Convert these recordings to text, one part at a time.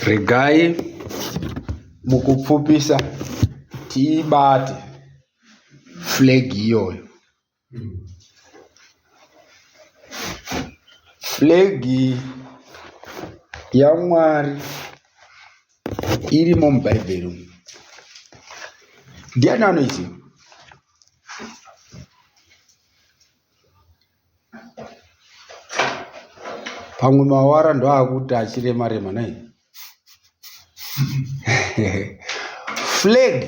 Regai mukupfupisa tiibate flag iyoyo. Flag yaMwari irimo muBhaibheri umu. Ndiani anoiziva? Pamwe mawara ndoakuti achirema rema nai. Flag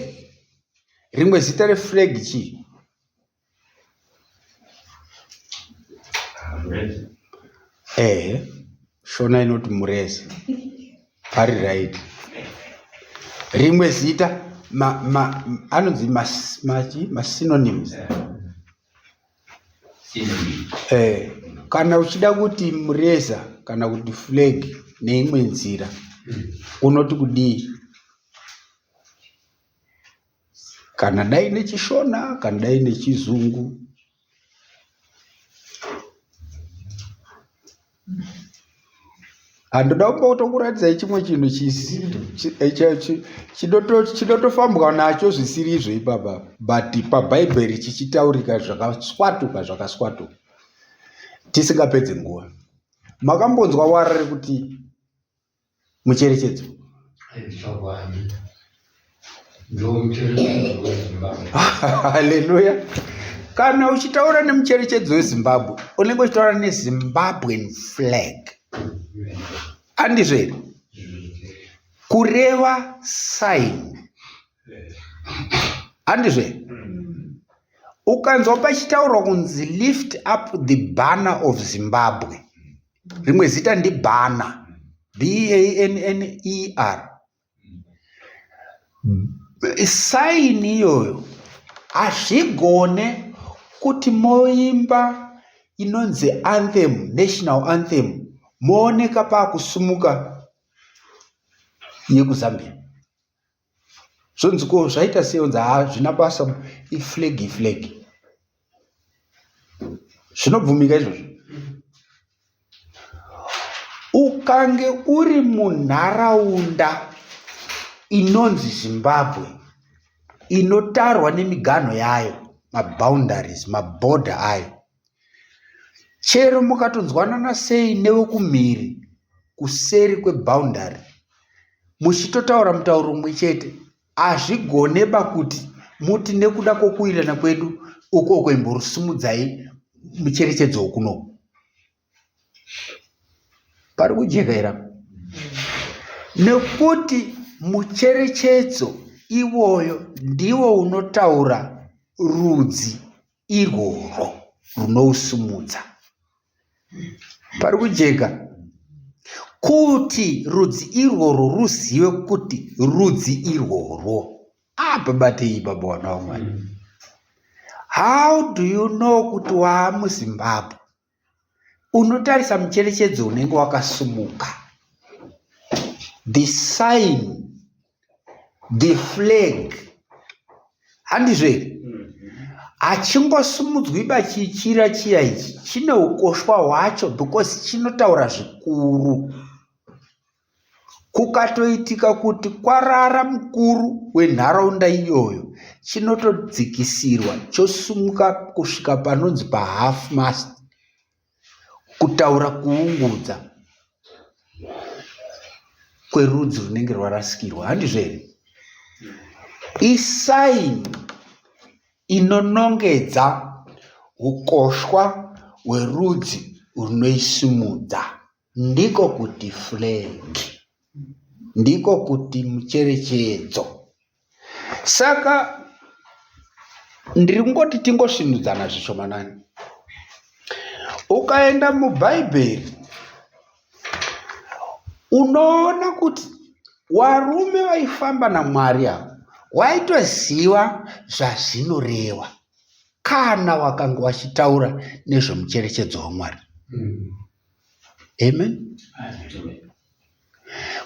rimwe zita reflag chii? Ehe, Shona inoti mureza. Pari right. Rimwe zita ma, ma, anonzi masynonyms. Eh, kana uchida kuti mureza kana kuti flag neimwe nzira unoti kudii? Kana dai nechishona kana dai nechizungu. Handoda kumbotokuratidzai chimwe chinhu chinotofambwa nacho zvisiri izvo ipapa but pabhaibheri chichitaurika zvakaswatuka zvakaswatuka tisingapedze nguva. Makambonzwa wara rekuti mucherechedzo? Haleluya! Kana uchitaura nemucherechedzo weZimbabwe unenge uchitaura neZimbabwean flag, andizvo here? Kureva sign, handizvo here? Ukanzwa pachitaurwa kunzi lift up the banner of Zimbabwe, rimwe zita ndibanner, B-A-N-N-E-R. Sign iyoyo hazvigone kuti moimba inonzi anthem, national anthem mooneka pakusumuka yekuZambia. Zvonzi ko zvaita sei onzi hazvina basa iflag iflag. Zvinobvumika izvozvo? Ukange uri munharaunda inonzi Zimbabwe inotarwa nemiganho yayo maboundaries mabhodha ayo chero mukatonzwanana sei newekumhiri kuseri kweboundary muchitotaura mutauro mumwe chete Hazvigoneba kuti muti nekuda kwokuwirirana kwedu ukoko imborusumudzai mucherechedzo wokuno. Pari kujeka here apa? Nekuti mucherechedzo iwoyo ndiwo unotaura rudzi irworwo runousumudza. Pari kujeka kuti rudzi irworwo ruzive kuti rudzi irworwo. Apa batei baba wana wamwari. How do you know kuti waamuZimbabwe? Unotarisa mucherechedzo unenge wakasumuka. The sign, the flag. Handizvo here? Hachingosumudzwiba chichira chiya ichi chine ukoshwa hwacho because chinotaura zvikuru. Kukatoitika kuti kwarara mukuru wenharaunda iyoyo chinotodzikisirwa chosumuka kusvika panonzi pahalf mast kutaura kuungudza kwerudzi runenge rwarasikirwa handizvo here? Isaini inonongedza hukoshwa hwerudzi runoisimudza. Ndiko kuti flag. Ndiko kuti mucherechedzo. Saka ndiri kungoti tingosvinudzana zvishomanani. Ukaenda muBhaibheri unoona kuti warume vaifamba naMwari ava waitoziva zvazvinoreva kana wakanga wachitaura nezvemucherechedzo waMwari. Amen.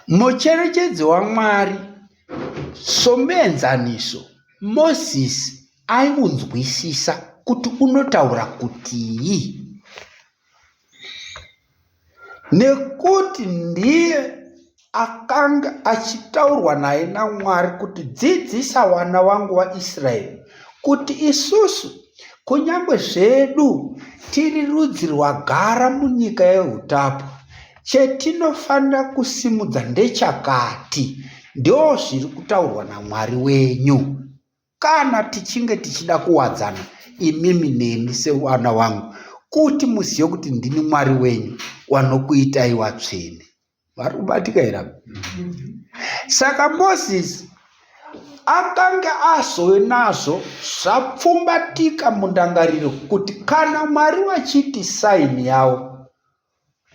Mucherechedzo waMwari somuenzaniso, Mozisi aiunzwisisa kuti unotaura kutii nekuti ndiye. akanga achitaurwa naye naMwari kuti dzidzisa wana wangu waIsraeri kuti isusu kunyange zvedu tiri rudzi rwagara munyika yeutapwa chetinofanira kusimudza ndechakati ndozviri kutaurwa naMwari wenyu Kana tichinge tichida kuwadzana imimi neni sevana vangu, kuti muzive kuti ndini Mwari wenyu wanokuitai watsvene. Vari kubatika here apa? Saka Mozisi akanga azove nazvo zvapfumbatika mundangariro kuti kana Mwari vachiti saini yavo,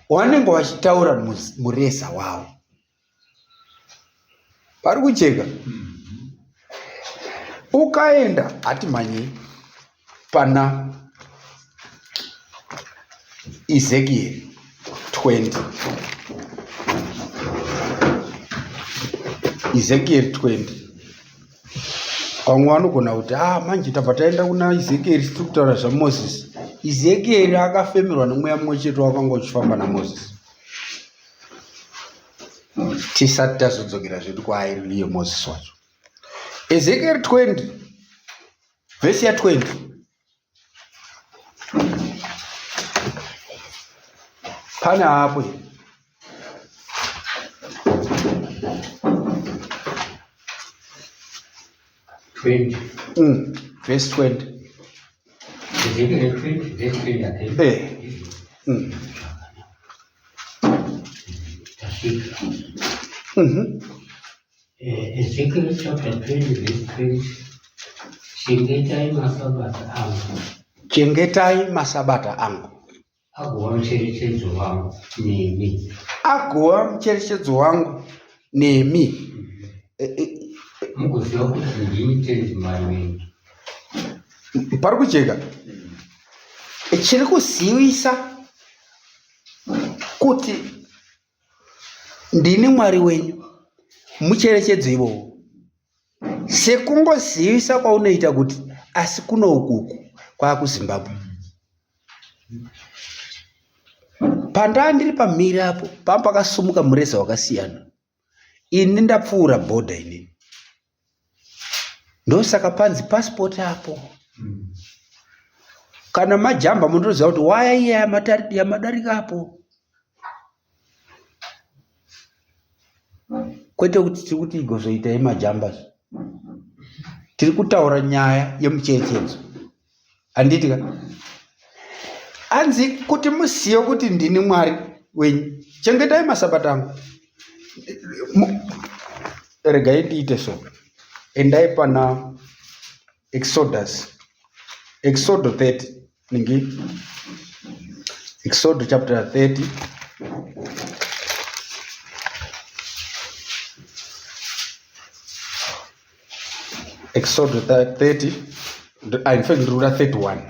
wanenge wachitaura mureza wavo. Pari kujeka. Ukaenda hatimhanyei pana Ezekiel 20. Ezekiel 20. Vamwe vanogona kuti ah manje tabva taenda kuna Ezekiel tiri kutaura zvaMoses. Ezekiel akafemerwa nemweya mumwe chete wakanga uchifamba naMoses. Tisati tazodzokera zvedu kwaari iye Moses wacho. Ezekiel 20 vhesi ya 20. Pane apo here? Verse 20. Ezekiel 20, verse 20 again. Eh. Tasvika. Ezekiel chapter 20, verse 20. Chengetai masabata angu. Chengetai masabata angu. Agova mucherechedzo wangu nemi. Agova mucherechedzo wangu nemi. Mugoziva kuti ndini Tenzi Mwari wenyu. Pari kujeka. Chiri kuzivisa kuti ndini Mwari wenyu mucherechedzo ivowo. Sekungozivisa kwaunoita kuti asi kuno ukuku kwakuZimbabwe. Pandaa ndiri pamhiri apo panga pakasumuka mureza wakasiyana. Ini ndapfuura bhodha inini. Ndosaka panzi passport apo. Kana majamba munotoziva kuti waya iya yamadarika apo. Kwete kuti tiri kuti igozoita yemajamba. Tiri kutaura nyaya yemucherechedzo. Handiti ka? Anzi kuti muzive kuti ndini Mwari wenyu. Chengetai masabata angu. Regai ndiite so. Endai pana Exodus. Exodo 30. Ningi. Exodo chapter 30. Exodo 30. Ah, in fact, ndiri kuda 31.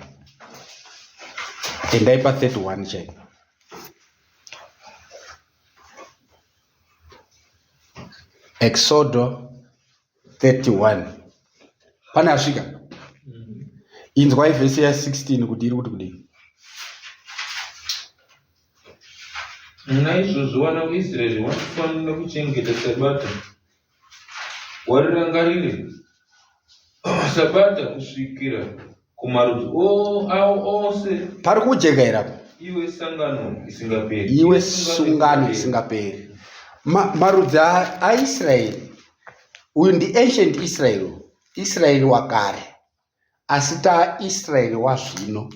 Endai pa 31 chaipo. Exodo 31 pane asvika inzwai vhesi ya 16 kuti iri kuti kudii Naizvozvo vana vaIsraeri vanofanira kuchengeta Sabata, warirangarire Sabata kusvikira kumarudzi avo ose. Pari kujeka here apa? Iwe sangano isingaperi. Iwe sungano isingaperi. Marudzi aIsraeri, uyu ndi ancient Israel, Israeri wakare, asi taIsraeri wazvino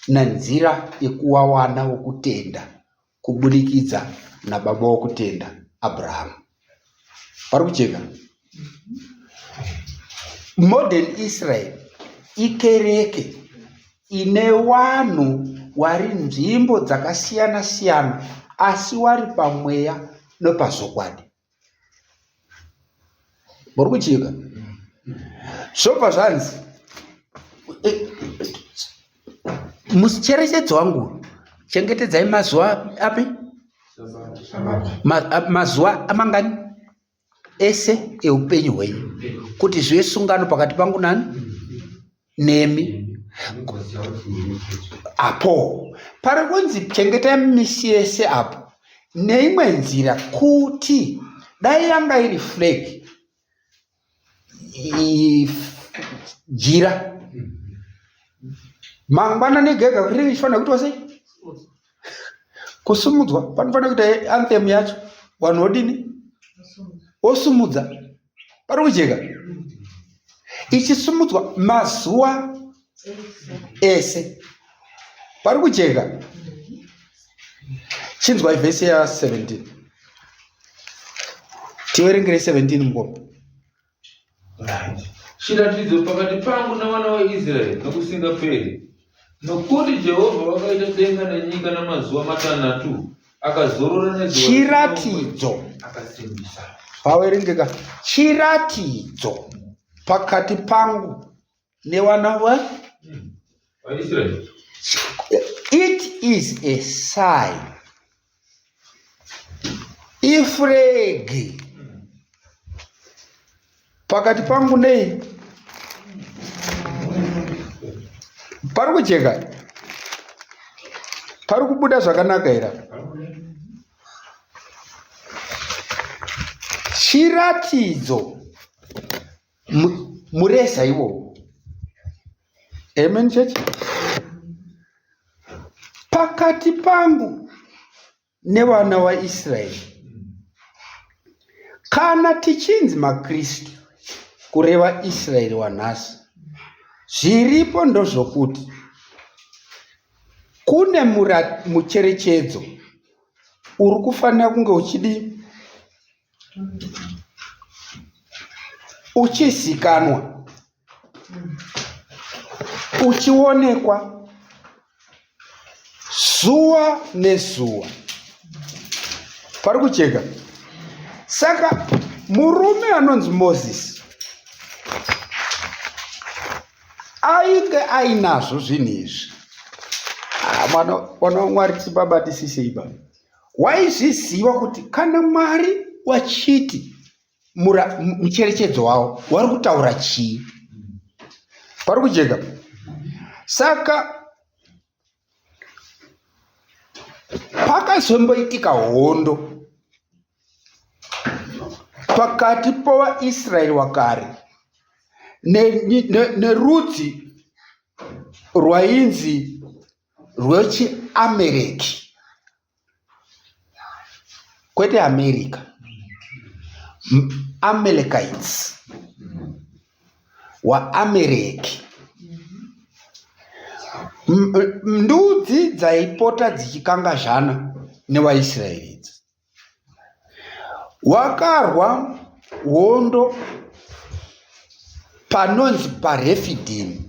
nenzira yekuwa wana wokutenda kuburikidza nababa wokutenda Abrahamu. Pari kujeka? Modern Israel ikereke ine wanhu wari nzvimbo dzakasiyana siyana asi wari pamweya nopazvokwadi. Muri kucheka? Zvobva zvanzi mucherechedzo wangu chengetedzai mazuva api? Mazuva amangani? Ese eupenyu hwenyu kuti zvive sungano pakati pangu nani nemi apo pari kunzi chengetai misi yese apo. Neimwe nzira kuti dai yanga iri flag jira mangwanani ega ega rinenge ichifanira kuitwa sei kusumudzwa panofanira kuita anthem yacho vanhu vodini osumudza pari kujeka ichisumudzwa mazuva ese pari kujeka chinzwai vhesi ya 17 tiverengere 17 mukoma Chiratidzo pakati pangu navana vaIsraeri nokusingaperi. Nokuti Jehovha wakaita denga nenyika namazuva matanhatu, akazorora nezuva chiratidzo akasimbisa. Paverengeka chiratidzo pakati pangu nevana va vaIsraeri. It is a sign. Ifuregi pakati pangu nei pari kujeka pari kubuda zvakanaka here chiratidzo mureza iwowo amen church pakati pangu nevana vaisraeri kana tichinzi makristu kureva israeri wanhasi zviripo ndozvokuti kune mucherechedzo uri kufanira kunge uchidii uchizikanwa uchionekwa zuva nezuva pari kucheka saka murume anonzi mozisi ainge ainazvo zvinhu izvi ah, mwana wamwari tibabatisisei baba Waizviziva kuti kana Mwari wachiti mucherechedzo wavo wari kutaura chii? Pari kujeka. Saka pakazomboitika hondo pakati povaIsraeri wakare nerudzi ne, ne rwainzi rwechiAmereki kwete America Amalekites waAmereki ndudzi dzaipota dzichikangazhana nevaIsraeri idzi Wakarwa hondo panonzi paRefidhimu.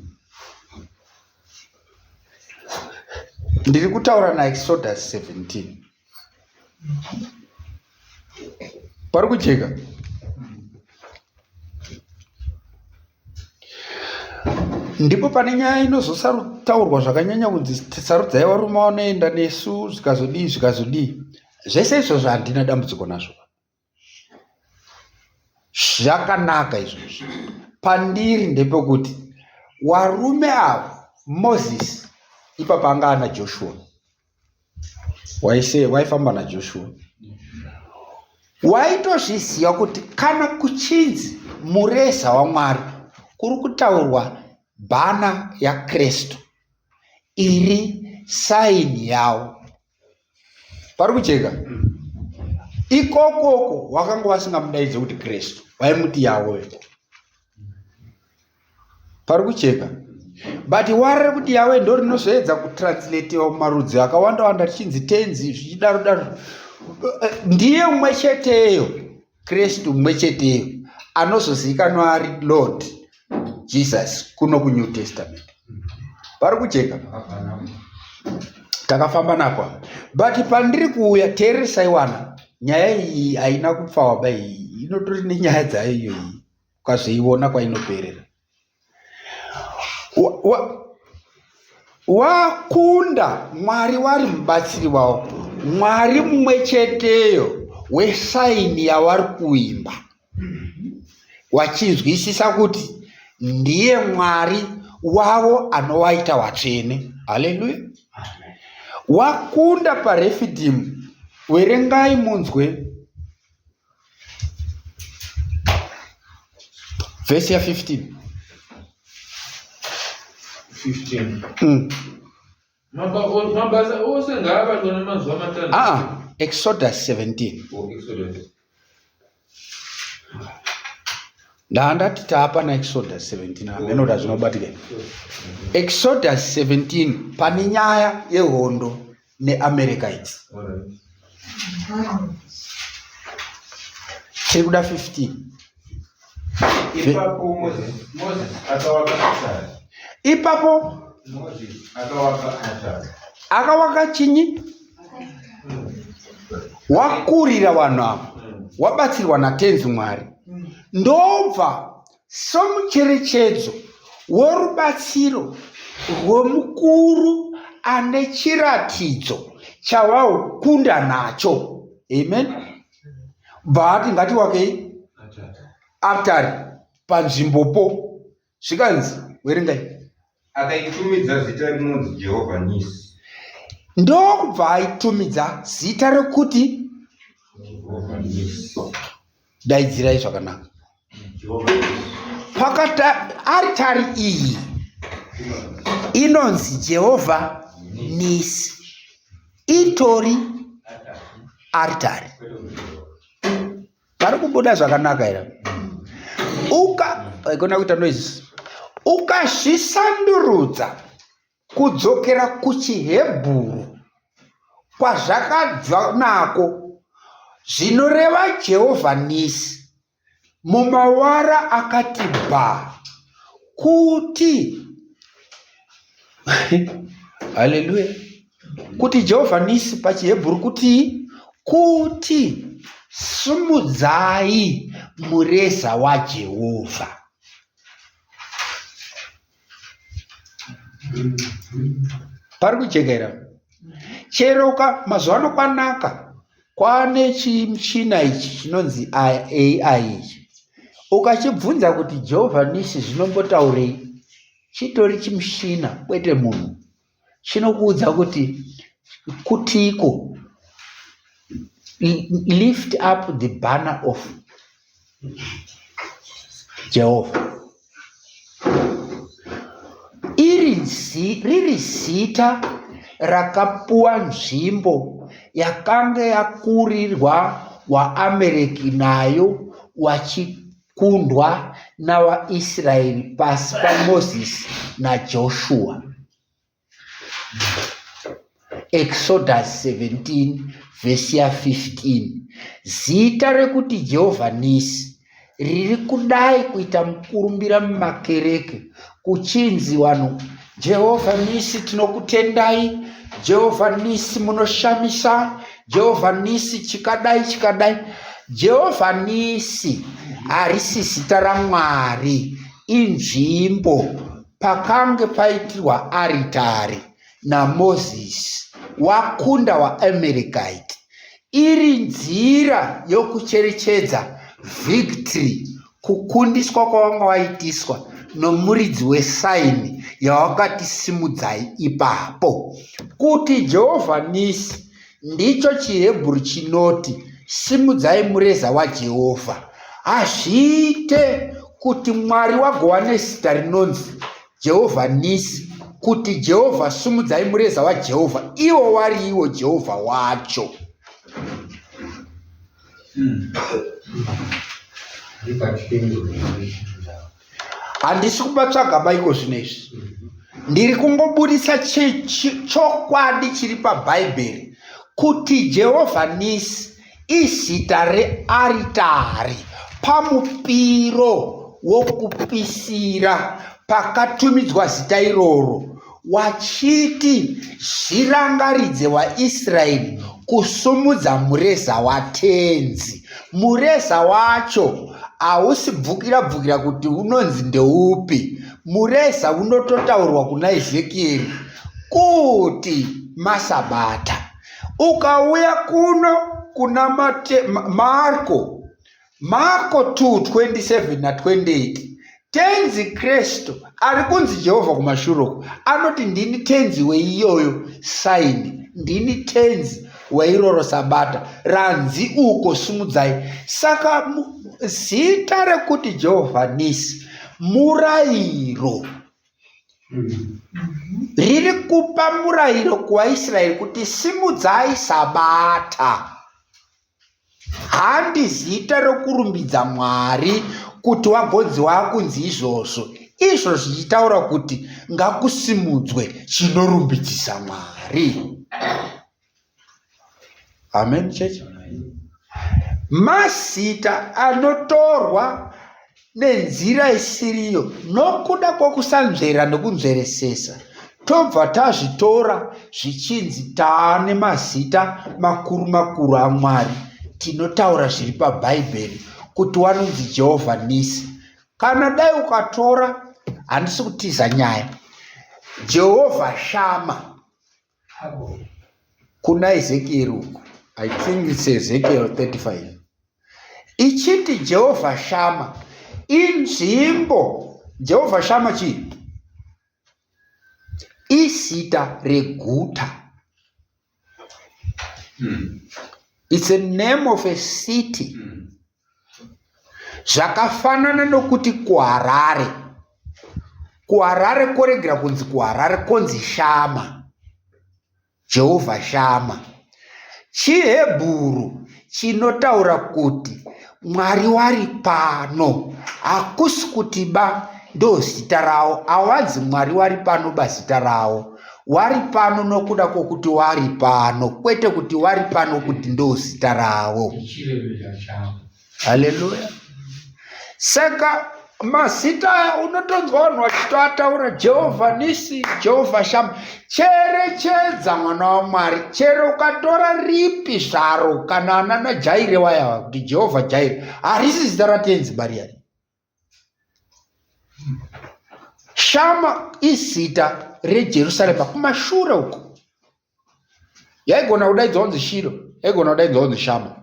Ndiri kutaura naExodus 17. Pari kujeka? Ndipo pane nyaya inozotaurwa zvakanyanya kunzi sarudzai varume vanoenda nesu zvikazodii zvikazodii. Zvese izvozvo handina dambudziko nazvo. Zvakanaka izvozvo. Pandiri ndepekuti warume ava Moses ipapa anga ana Joshua. Waise waifamba naJoshua. Waitozviziva kuti kana kuchinzi mureza waMwari kuri kutaurwa bhana yaKristu iri saini yawo. Pari kujeka? Ikokoko wakanga wasingamudaidze kuti Kristu, waimuti Yahweh. Pari kujeka? But wari rekuti Yahweh ndo rinozoedza kutranslatiwa mumarudzi akawanda wanda richinzi tenzi zvichidaro daro. Ndiye mumwe cheteyo Kristu mumwe cheteyo anozozivikanwa ari Lord Jesus kuno kuNew Testament. Pari kujeka? Takafamba napo apa. But pandiri kuuya teereresai wana nyaya iyi haina kupfawa ba iyi inotori nenyaya dzayo iyo iyi ukazoiona kwainoperera. Wakunda Mwari wari mubatsiri wavo, Mwari mumwe cheteyo wesaini yawari kuimba, wachinzwisisa kuti ndiye Mwari wavo anowaita watsvene. Haleluya! Wakunda paRefidhimu. Verengai munzwe vhesi ya 15. 15. Mabasa ose ngaabatwe namazuva matanhatu. Ah, Exodus 17. Oh, Exodus. Ndandati taapa naExodus 17 hameno kuti zvinobatika. Exodus 17 pane nyaya yehondo neAmerica idzi. Tiri kuda 15. Ipapo Moses akawaka atari. Ipapo Moses akawaka atari. Akawaka chinyi? Wakurira vanhu ava. Wabatsirwa naTenzi Mwari. Ndobva somucherechedzo worubatsiro rwomukuru ane chiratidzo chawaukunda nacho. Amen. Bva ati ngatiwakei artari panzvimbopo. Zvikanzi, werengai. Akaitumidza zita rinonzi Jehovha Nisi. Ndokubva aitumidza zita rekuti Jehovha Nisi. Daidzirai zvakanaka. Pakata aritari iyi inonzi Jehovha Nisi. Itori aritari. Pari kubuda zvakanaka here? Uka haikona kuita noise. Ukazvisandurudza kudzokera kuchiHebhuru kwazvakabva nako zvinoreva Jehovha Nisi mumawara akati bha kuti haleluya kuti Jehovha Nisi pachiHebhuru kuti kuti sumudzai mureza waJehovha. Pari kujeka here? Chero ka mazuva ano kwanaka kwane chimuchina ichi chinonzi AI ichi. Ukachibvunza kuti Jehovha Nisi zvinombotaurei, chitori chimushina kwete munhu. Chinokuudza kuti kutiko lift up the banner of Jehovha. Iri riri zita rakapuwa nzvimbo yakanga yakurirwa waAmereki nayo wachikundwa navaIsraeri pasi paMozisi naJoshua. Exodus 17 vhesi ya 15. Zita rekuti Jehovha Nisi riri kudai kuita mukurumbira mumakereke kuchinzi vanhu Jehovha Nisi tinokutendai, Jehovha Nisi munoshamisa, Jehovha Nisi chikadai chikadai. Jehovha Nisi harisi zita raMwari, inzvimbo pakange paitirwa aritari naMozisi wakunda waAmarekaiti iri nzira yokucherechedza victory kukundiswa kwawanga waitiswa nomuridzi wesaini yawakati simudzai ipapo kuti Jehovha Nisi Ndicho chiHebhuru chinoti, Simudzai mureza waJehovha. Hazviite kuti Mwari wagova nezita rinonzi Jehovha Nisi, kuti Jehovha sumudzai mureza waJehovha, iwo wari iwo Jehovha wacho. Handisi kupatsvaga ba iko zvino izvi. Ndiri kungobudisa chokwadi chiri paBhaibheri kuti Jehovha Nisi izita rearitari pamupiro wokupisira pakatumidzwa zita iroro wachiti zvirangaridze waIsraeri kusumudza mureza waTenzi. Mureza wacho hausi bvukira bvukira kuti unonzi ndeupi. Mureza unototaurwa kuna Ezekieri kuti masabata. Ukauya kuno kuna Mate, Marko Marko 2, 27 na 28 Tenzi Kristu ari kunzi Jehovha kumashure uku anoti ndini tenzi weiyoyo saini, ndini tenzi. Wairoro sabata ranzi uko simudzai. Saka zita rekuti Jehovha Nisi murayiro riri kupa murayiro kuvaIsraeri kuti simudzai sabata. Handi zita rokurumbidza Mwari kuti wagonzi wakunzi izvozvo, izvo zvichitaura kuti ngakusimudzwe chinorumbidzisa Mwari. Amen church. Mazita anotorwa nenzira isiriyo nokuda kwokusanzvera nokunzveresesa tobva tazvitora zvichinzi taane mazita makuru makuru amwari tinotaura zviri pabhaibheri kuti wanonzi jehovha nisi kana dai ukatora handisi kutiza nyaya jehovha shama kuna Ezekieri uku I think it's Ezekiel 35 ichiti Jehovha Shama inzvimbo Jehovha Shama chii izita reguta It's a name of a city Zvakafanana nokuti kuHarare, kuHarare koregera kunzi kuHarare konzi Shama, Jehovha Shama. ChiHebhuru chinotaura kuti Mwari wari pano. Hakusi kuti ba ndozita rawo, hawanzi Mwari wari pano ba zita rawo. Wari pano nokuda kwokuti wari pano, kwete kuti wari pano kuti ndozita rawo. Haleluya. Saka mazita aya unotonzwa vanhu vachitoataura Jehovha Nisi, Jehovha Shama. Cherechedza mwana waMwari, chero ukatora ripi zvaro kana anana Jaire waya kuti Jehovha Jaire, harisi zita raTenzi Mariari. Shama izita reJerusarema kumashure uko. Yaigona kudaidzwa kunzi Shiro, yaigona kudaidzwa kunzi Shama.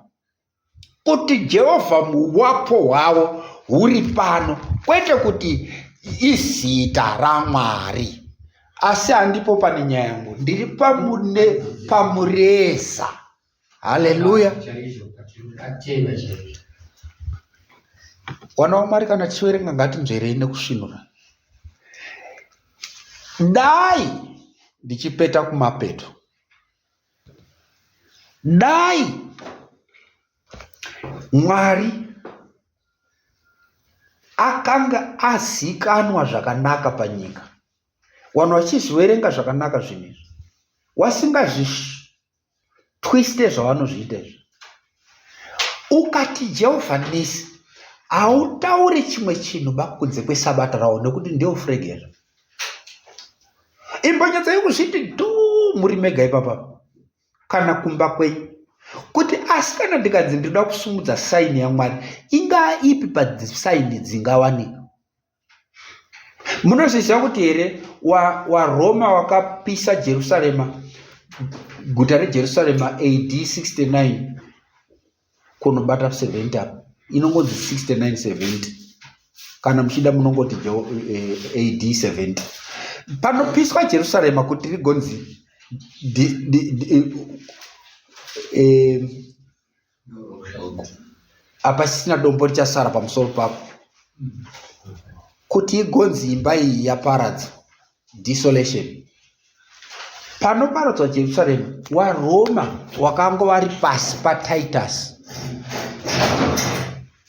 Kuti Jehovha muwapo hwavo huri pano, kwete kuti izita raMwari. Asi handipo pane nyaya yangu, ndiri pamune pamureza. Haleluya. Wana waMwari kana tichiverenga ngatinzverei nekusvinura. Dai ndichipeta kumapeto. Dai Mwari akanga azikanwa zvakanaka panyika, vanhu vachizviverenga zvakanaka zvinhu izvi, wasingazvitwiste zvavanozviita izvi. Ukati Jehovha Nisi, hautauri chimwe chinhu ba kunze kwesabata rawo nekuti ndiyo furegi yazvo. Imbonyatsai kuzviti dhuu muri mega ipapa kana kumba kwenyu kuti asi kana ndikanzi ndinoda kusumudza saini yaMwari ingaa ipi pasaini dzingawanika. Munozviziva kuti here waRoma wa wakapisa Jerusarema guta reJerusarema AD 69 kunobata 70 apa inongonzi 69 70 kana muchida munongoti AD 70 panopiswa Jerusarema kuti rigonzi eh, hapasisina dombo richasara pamusoro papo kuti igonzi imba iyi yaparadzwa desolation panoparadzwa jerusarema waroma wakanga vari pasi patitus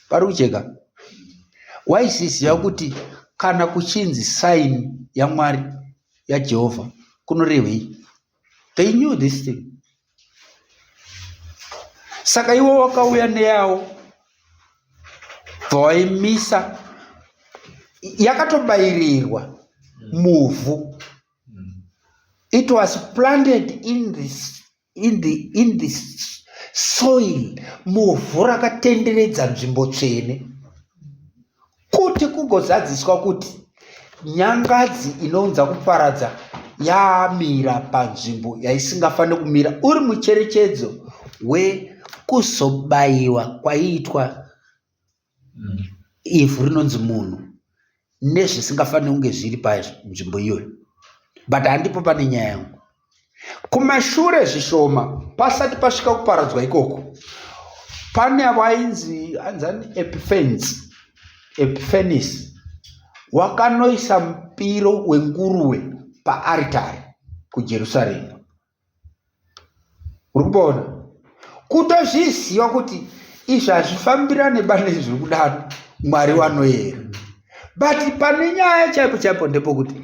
pari kujeka waiziziva kuti kana kuchinzi saini yamwari yajehovha kunorevei they knew this thing saka iwo wakauya neyawo bva waimisa yakatobairirwa muvhu it was planted in this, in the, in the soil muvhu rakatenderedza nzvimbo tsvene Kuti kugozadziswa kuti nyangadzi inounza kuparadza yamira panzvimbo yaisingafaniri kumira uri mucherechedzo wekuzobayiwa kwaiitwa ivhu rinonzi munhu nezvisingafaniri kunge zviri panzvimbo iyoyo but handipo pane nyaya yangu. Kumashure zvishoma pasati pasvika kuparadzwa ikoko pane vainzi anzani Epifensi, Epifenisi wakanoisa mupiro wenguruwe paaritari kuJerusarema. Uri kupaona? Kutozviziva kuti izvi hazvifambirane bane zviri kudaro Mwari wanoyera. But pane nyaya chaipo chaipo ndepokuti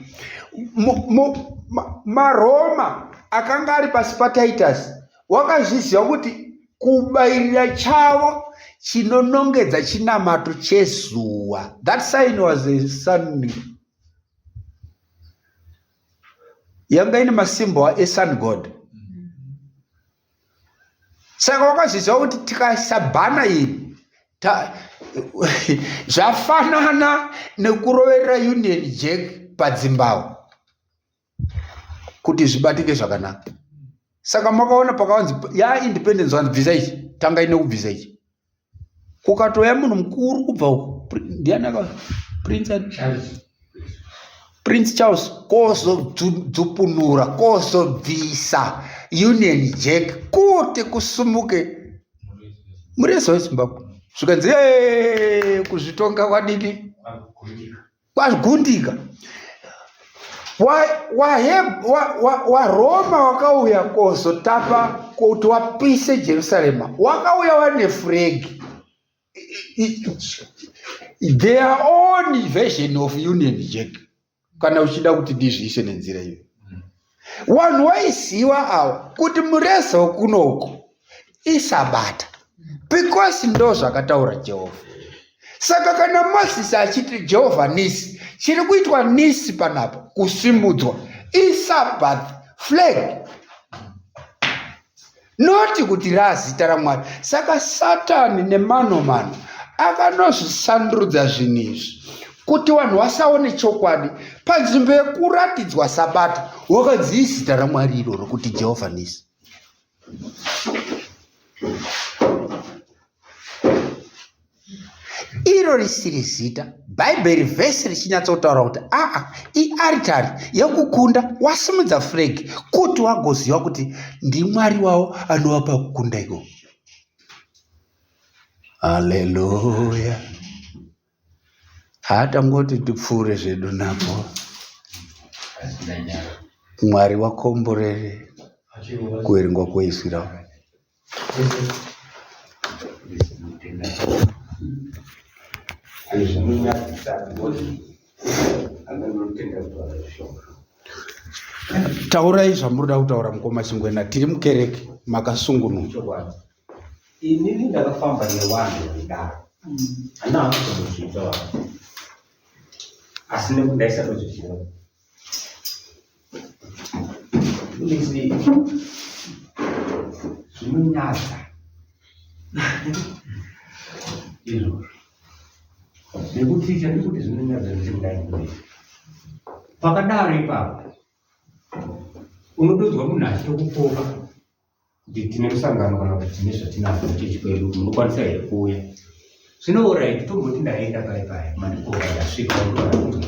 maRoma akanga ari pasi paTitus wakazviziva kuti kubairira chavo chinonongedza chinamato chezuva. That sign was a sun yanga ine masimba esun god saka wakazviziva kuti tikaisa bhana iri zvafanana nekuroverera union jack padzimbawo kuti zvibatike zvakanaka saka makaona pakawanzi ya independence vanzi bvisa ichi tangai nekubvisa ichi kukatouya munhu mukuru kubva uko ndiani aka prince Charles. Prince Charles kozodzupunura kozobvisa Union Jack kuti kusumuke mureza weZimbabwe zvikanzi kuzvitonga kwadini kwagundika waroma wakauya kozotapa kuti wapise jerusarema wakauya wane furegi their own version of union jack kana uchida kuti ndizviise nenzira iyo vanhu waiziva awa kuti mureza wekunoku isabata because ndo zvakataura jehovha saka kana mozisi achiti jehovha nisi chiri kuitwa nisi panapa kusimudzwa isabbath flag noti kuti razita ramwari saka satani nemano mano akanozvisandurudza zvinhu izvi kuti vanhu vasaone chokwadi panzvimbo yekuratidzwa sabata wakanzi izita ramwari iroro kuti jehovha nisi Iro risiri zita, Bhaibheri vhesi richinyatsotaura kuti aa iaritari yekukunda wasimudza furegi kuti wagoziva kuti ndimwari wavo anovapa kukunda ikoko. Haleluya. Haa tangoti tipfuure zvedu napo. Mwari wakomborere kuverengwa kweizwi ravo. Taurai zvamuri kuda kutaura mukoma Chingwena, tiri mukereke makasungunuka. Inini ndakafamba nevanhu vaidaro handina hangu kumbozviita vanhu asi nekuti ndaisatozviziva Mufundisi zvinonyadza izvozvo nekuti chandikuti zvinonyadza ndechekudai mufundisi pakadaro ipapo unotonzwa munhu achitokukoka kuti tine musangano kana kuti tine zvatinazvo kuchechi kwedu munokwanisa here kuuya zvino orit tomboti ndaenda pai pai mandikoka ndasvika ndoakunzwa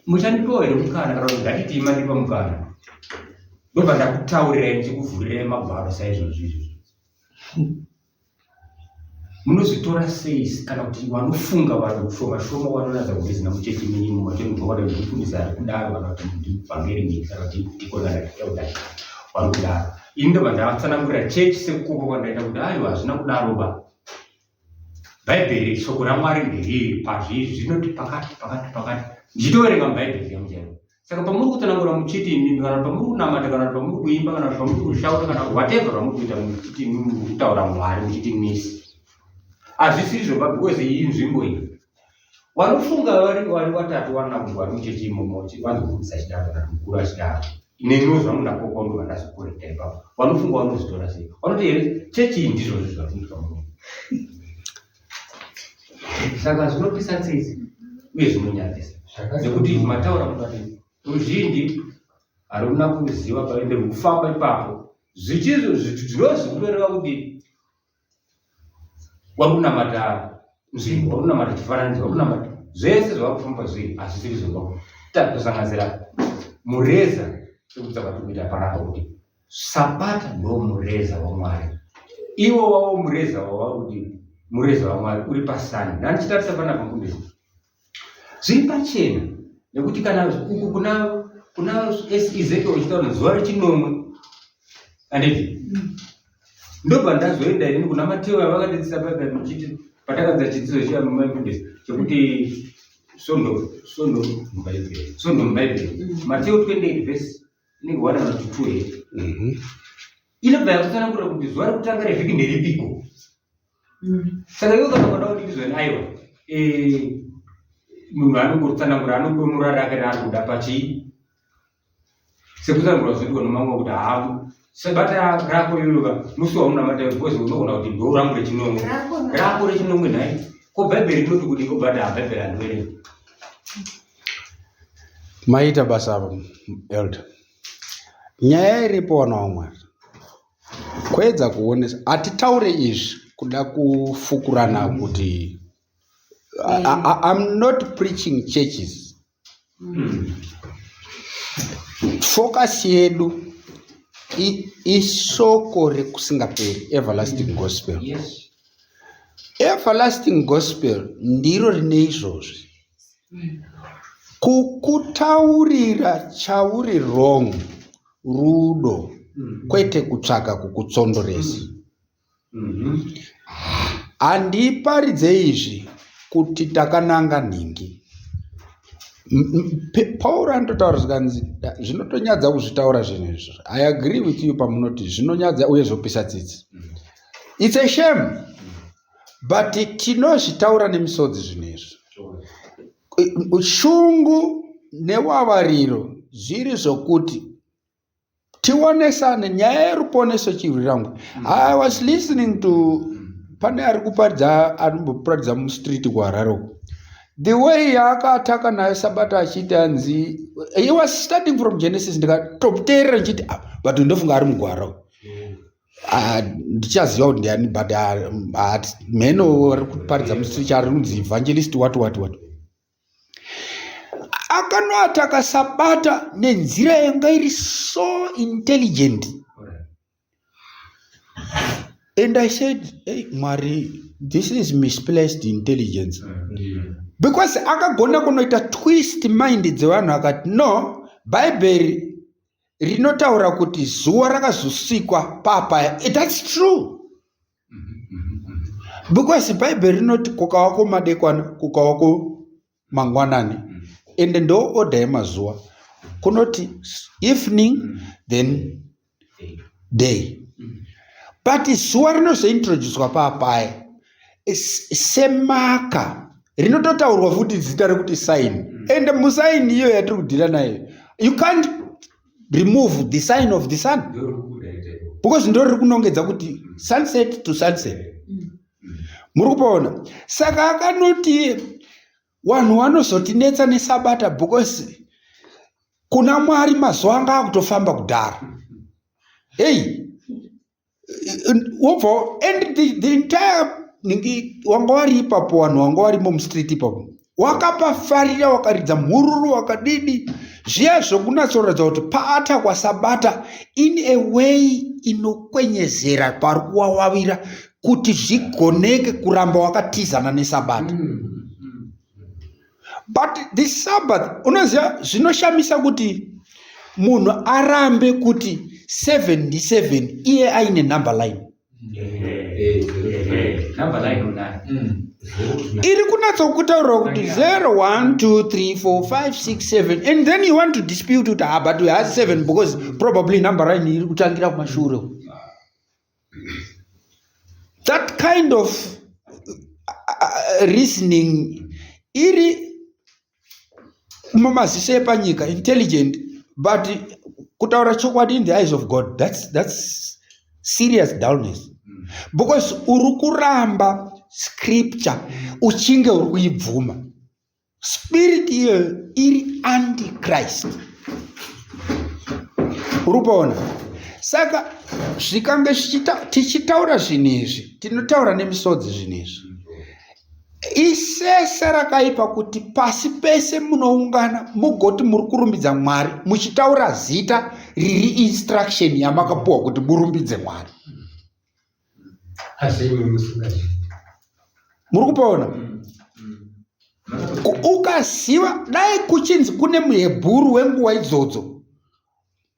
muchandipawo here mukana kana kuti ngatitii mandipa mukana ndobva ndakutaurirai ndichikuvhurirai magwaro saizvozvo izvozvo Munozvitora sei kana kuti vanofunga vanhu shoma shoma vanonatsa kuzvizina muchechi menyu mumatenubva vari mufundisi ari kudaro kana kuti ndibvangeri nyika kana kuti ndikoni kana kuti elder vari kudaro ini ndobva ndavatsanangurira chechi sekukoka kwandaita kuti aiwa hazvina kudaro ba bhaibheri shoko ramwari nderiri pazviri zvinoti pakati pakati pakati ndichitoverenga mubhaibheri yangu chairo Saka pamuri kutsanangura muchiti imimi kana pamuri kunamata kana pamuri kuimba kana pamuri kushauta kana whatever zvamuri kuita muchiti imimi muri kutaura Mwari muchiti misi. Hazvisi izvo ba because iyi nzvimbo iyi. Wanofunga vari vari watatu wana kuti vari muchechi imomo vanzokubvisa chidaro kana mukuru achidaro. Neniwo zvangu ndakokwa ndobva ndazokorekta ipapo. Wanofunga vanozvitora sei? Vanoti here chechi iyi ndizvozvo zvatinoitwa muno. Saka zvinopisa tsitsi uye zvinonyadzisa nekuti mataura mukati ruzhinji haruna kuziva paende rukufamba ipapo zvinozvikureva kuti wari kunamata nzvimbo wari kunamata chifananidzo wari kunamata zvese zvavari kufamba zviri hazvisiri zvoba. Takusanganisira mureza sekutsa kwatiri kuita panapa kuti Sabata ndo mureza waMwari. Iwo wawo mureza wawa kuti mureza waMwari uri pasani. Ndandichitarisa panapa mufundisi. Zviri pachena nekuti kana uku kuna kuna Ezekiel uchitaura zuva rechinomwe handiti ndobva ndazoenda inini kuna Mateo yavakatidzisa paipa muchiti patakadza chidzidzo chiya mumafundisi chekuti svondo svondo mubhaibheri svondo mubhaibheri Mateo 28 verse inenge 1 kana kuti 2 here inobva yakutsanangurira kuti zuva rekutanga revhiki nderipiko. Saka iwe kana ukada kuti ndizvoni aiwa eh, munhu anongotsanangura anongomura rake raari kuda pachii sekutsanangura zvinoitwa nomamwe kuti haa sabata rako iyoyo ka musi waunamata because unogona kuti ndo rangu rechinomwe rako rechinomwe nhai ko bhaibheri rinoti kudii ko bata bhaibheri handiverengi. Maita basa apa elder. Nyaya iripo wana waMwari. Kuedza kuonesa hatitaure izvi kuda kufukurana kuti I'm not preaching churches. Focus yedu isoko rekusingaperi everlasting gospel. Yes. Everlasting gospel ndiro rine izvozvi. Kukutaurira chauri wrong rudo kwete kutsvaka kukutsondoresa. Handiparidze izvi kuti takananga nhingi. Pauro anototaura zvikanzi zvinotonyadza kuzvitaura zvinhu izvi. I agree with you pamunoti zvinonyadza uye zvopisa tsitsi. It's a shame. But tinozvitaura nemisodzi zvinhu izvi. Shungu newavariro zviri zvokuti tionesane nyaya yeruponeso chirwirangu. I was listening to pane ari kuparidza anomboparidza mustreet kuHarare uko. The way yaakataka nayo sabata achiti anzi he was starting from Genesis ndikatoteerera ndichiti ah, but ndofunga ari mugwara uyu. Ah, ndichaziva kuti ndiani but ah, ah, mheno ari kuparidza mustreet ari kunzi evangelist what what what. Akanoataka sabata nenzira yanga iri so intelligent. And I said, hey, Mwari, this is misplaced intelligence. Because akagona kunoita twist mind dzevanhu akati no, Bhaibheri rinotaura kuti zuva rakazosikwa papaya. That's true. Because Bhaibheri rinoti kukawako madekwana, kukawako mangwanani. Ende ndo order yemazuva. Kunoti evening then day. But zuva rinozointroducwa papaya semaka rinototaurwa futi zita rekuti sign. Ende musign iyo yatiri kudhila nayo you can't remove the sign of the sun because ndo riri kunongedza kuti sunset to sunset. Muri kupaona? Saka akanoti vanhu vanozotinetsa nesabata because kuna Mwari mazuva anga akutofamba kudhara. Hey, wobva and the entire ningi wanga wari ipapo vanhu wanga warimo mustreet ipapo wakapafarira wakaridza mhururu wakadidi zviya zvokunatsoratidza kuti paatakwa sabata in a way inokwenyezera pari kuwawawira kuti zvigoneke kuramba wakatizana nesabata. But the Sabbath, unoziva zvinoshamisa kuti munhu arambe kuti 7 ndi 7 iye aine number line. Number line unayo. Iri kunatsokutaurira kuti 0, 1, 2, 3, 4, 5, 6, 7 and then you want to dispute kuti ah, but we have 7 because probably number line iri kutangira kumashure. That kind of reasoning iri mumaziso epanyika intelligent, but kutaura chokwadi in the eyes of God, that's serious dullness. Because uri kuramba scripture uchinge uri kuibvuma. Spirit iyoyo iri antichrist. Uri kupaona? Saka zvikange tichitaura zvinhu izvi, tinotaura nemisodzi zvinhu izvi. Isese rakaipa kuti pasi pese munoungana mugoti muri kurumbidza Mwari muchitaura zita riri instruction yamakapuwa kuti murumbidze Mwari. Asi imwe musingazviiti. Muri kupaona? Ukaziva dai kuchinzi kune muHebhuru wenguva idzodzo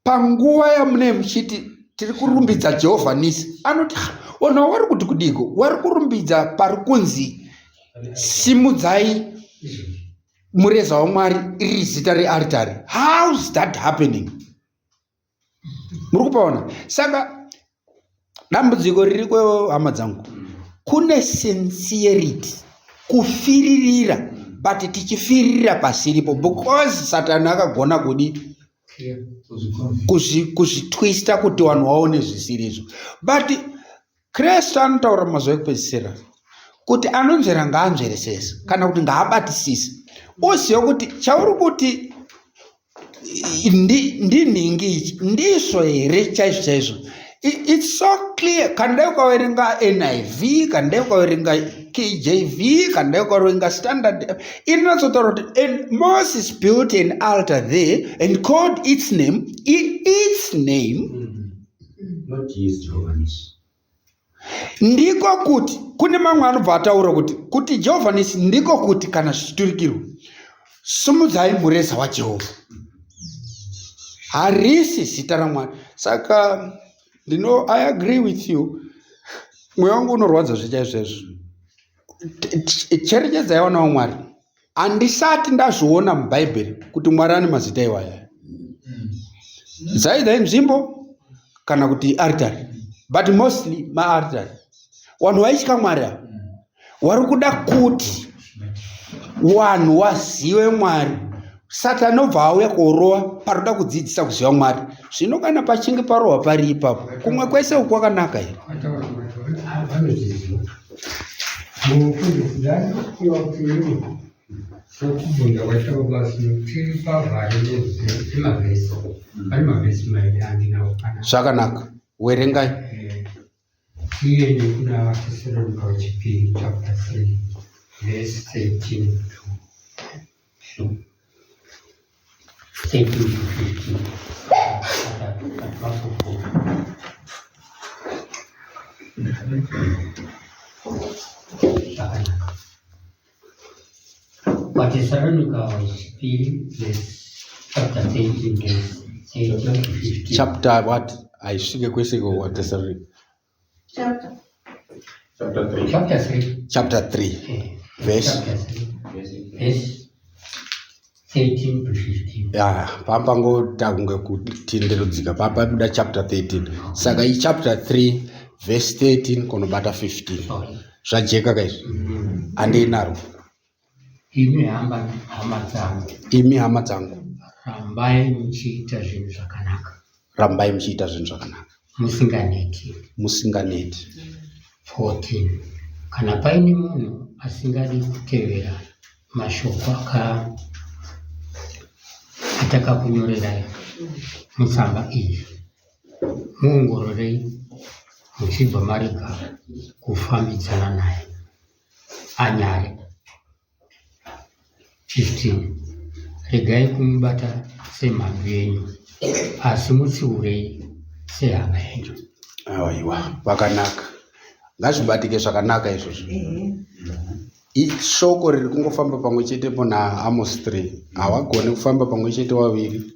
panguva yamunee muchiti tiri kurumbidza Jehovha Nisi anoti ona wari kuti kudiko wari kurumbidza pari kunzi simudzai mureza waMwari riri zita rearitari. How's that happening? Muri kupaona? Saka dambudziko ririko hama dzangu, kune sincerity, kufiririra, but tichifiririra pasiripo because Satani akagona kudi kuzvitwista kuti vanhu vaone zvisirizvo. But Kristu anotaura mumazuva ekupedzisira kuti anonzvera ngaanzveresese kana kuti ngaabatisise, uzive kuti chauri kuti ndinhingi ichi ndizvo here chaizvo chaizvo. It's so clear. Kana dai ukaverenga NIV, kana dai ukaverenga KJV, kana dai ukaverenga Standard, inonatsotaura kuti and Moses built an altar there and called its name, its name. Not his Jehovah Nisi. Ndiko kuti kune mamwe anobva ataura kuti kuti Jehovha Nisi ndiko kuti kana zvichiturikirwa sumudzai mureza waJehovha. Harisi zita raMwari. Saka ndino I agree with you. Mweya wangu unorwadza zvechaizvezvo. Cherechedzai vana vaMwari. Handisati ndazviona muBhaibheri kuti Mwari ane mazita iwaya. Dzaidai nzvimbo kana kuti aritari, but mostly maaritari. Vanhu vaitya Mwari ava wari kuda kuti vanhu wazive Mwari. Satani obva auya korova paroda kudzidzisa kuziva Mwari. Zvino kana pachinge parohwa pari ipapo, kumwe kwese uku kwakanaka here? Vanozviziva. Mufundisi ndanofunga kuti ini sokubvunza kwaita baba tiri pavhari nemavhesi pane mavhesi mairi andinawo pana Zvakanaka, werengai. Tiende kuna vaTesaronika wechipiri chapter 3 verse 13 to 13 to 15. Zvakanaka. VaTesaronika wechipiri verse chapter 13 verse 13 to 15. Chapter what? Haisvike kwese iko kwaTesaronika. Chapter. Chapter 3. Chapter 3. Chapter 3. Verse. Chapter 3. Verse 13 to 15. Ya, pambangoita kunge kutenderudzika papabuda chapter 13. Saka i chapter 3 verse 13 kunobata 15. Sorry. Zvajeka kaizvi. Handei naro. Imi hama, hama dzangu, Imi hama dzangu, rambai muchiita zvinhu zvakanaka, rambai muchiita zvinhu zvakanaka, musinganeti. Musinganeti. 14 Kana paine munhu asingadi kutevera mashoko aka atakakunyorerai mutsamba iyi, muongororei muchibva marega kufambidzana naye anyare. 15 Regai kumubata semhandu yenyu, asi mutsiurei sehama yenyu. Aiwa, vakanaka. Ngazvibatike zvakanaka izvozvo. Ishoko riri kungofamba pamwe chetepo naAmos 3. Hawagoni kufamba pamwe chete waviri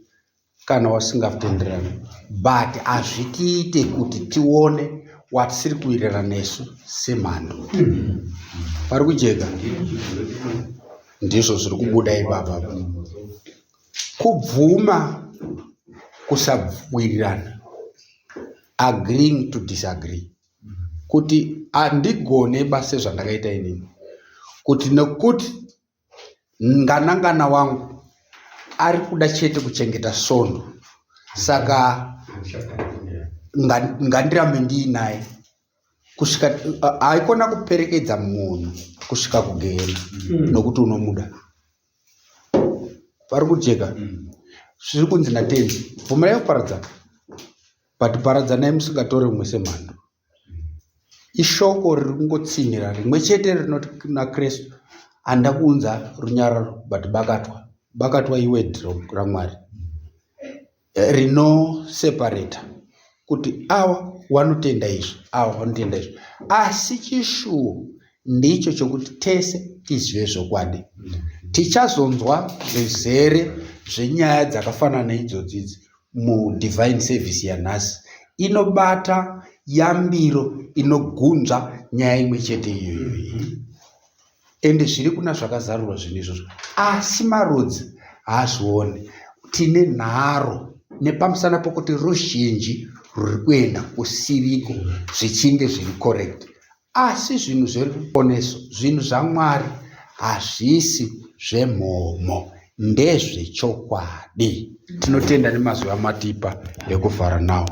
kana wasingatenderani, but hazvitiite kuti tione watisiri kuwirirana nesu semhando. Pari kujeka, ndizvo zviri kubuda ipapa. Kubvuma kusawirirana, agreeing to disagree, kuti handigone basa sezvandakaita inini, kuti nekuti nganangana wangu ari kuda chete kuchengeta svondo, saka ngandirambe ndiinaye kusvika haikona kuperekedza munhu kusvika kugehena nokuti unomuda. Pari kujeka zviri kunzi naTenzi, bvumirai kuparadzana, but paradzanai musingatore umwe semhando. Ishoko riri kungotsinhira rimwe chete rinoti kuna Kristu. Handina kuunza runyararo but bakatwa. Bakatwa iword raMwari rinoseparata kuti awa wanotenda izvi awa wanotenda izvi asi chishuwo ndicho chokuti tese tizive zvokwadi tichazonzwa zvizere zvenyaya dzakafanana neidzodzi idzi mudivine service yanhasi inobata yambiro inogunzva nyaya imwe chete iyoyo ende zviri kuna zvakazarurwa zvinhu izvozvo asi marudzi haazvioni tine nharo nepamusana pokuti ruzhinji rwuri kuenda kusiriko zvichinge zviri correct asi zvinhu zveruponeso zvinhu zvamwari hazvisi zvemhomho ndezvechokwadi tinotenda nemazwi amatipa ekuvhara nawo.